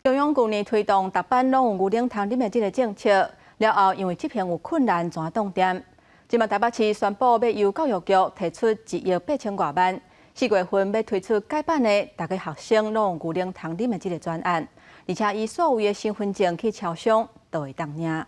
中央舊年推動逐班攏有牛奶通啉的這个政策，了後因為執行有困難，轉凍定。這馬台北市宣布欲由教育局提出1億8千外萬，4月份欲推出改版的，逐个學生攏有牛奶通啉的這个專案，而且以所有的身份證去超商都會當領。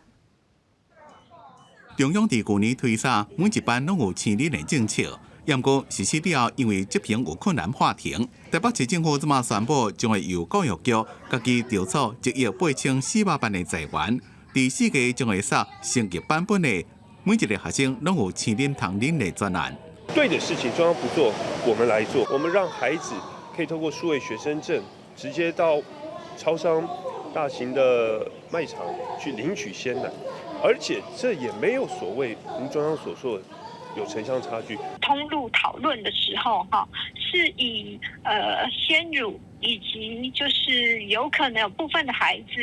中央佇舊年推捒每一班攏有鮮奶的政策。毋過實施了後，因為執行有困難喊停。台北市政府這馬宣布，將會由教育局家己籌措1億8400萬的財源，佇4月將會殺升級版本的每一个學生攏有鮮奶通啉的專案。對的事情中央不做，我們來做。我們讓孩子可以透過數位學生證，直接到超商、大型的賣場去領取鮮奶，而且這也沒有所謂如中央所說的有城鄉差距。通路討論的時候，哈，是以鮮乳以及就是有可能有部分的孩子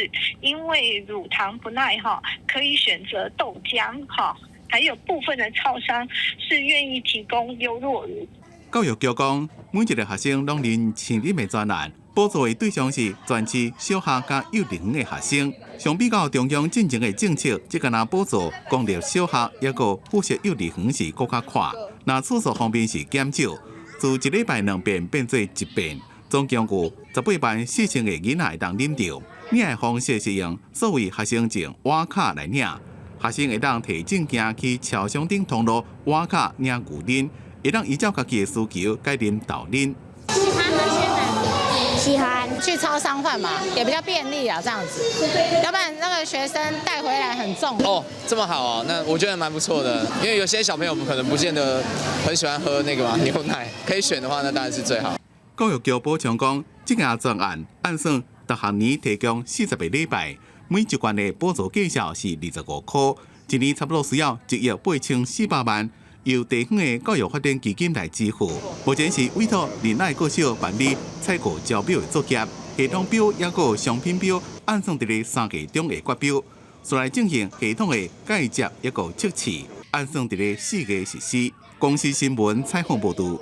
因為乳糖不耐，哈，可以選擇豆漿，哈，還有部分的超商是願意提供優酪乳。教育局講，每一个學生攏啉鮮奶的專案，補助的對象是全市小學佮幼稚園的學生。相比較中央進前的政策，這敢若補助公立小學抑閣附設幼稚園是閣較闊。若次數方面是減少，自一禮拜兩遍變做一遍，總共有18萬4千个囡仔會當啉著。領的方式是用數位學生證挖卡來領，學生會當提證件去超商頂通路挖卡領牛奶，會當依照家己的需求改啉豆奶。喜歡喝鮮奶嗎？喜歡。去超商換嘛，也比較便利啊，這樣子。要不然那個學生帶回來很重。哦，這麼好哦，那我覺得蠻不錯的，因為有些小朋友可能不見得很喜歡喝那個嘛牛奶，可以選的話，那當然是最好。教育局補充講，這個專案按算逐學年提供40個禮拜，每一罐的補助價數是25箍，一年差不多需要1億8400萬。由地方的教育發展基金來支付，目前是委託仁愛國小辦理採購招標的作業，系統標抑閣商品標按算佇咧3月中會決標，煞來進行系統的介接抑閣測試，按算佇咧4月實施。公視新聞採訪報導。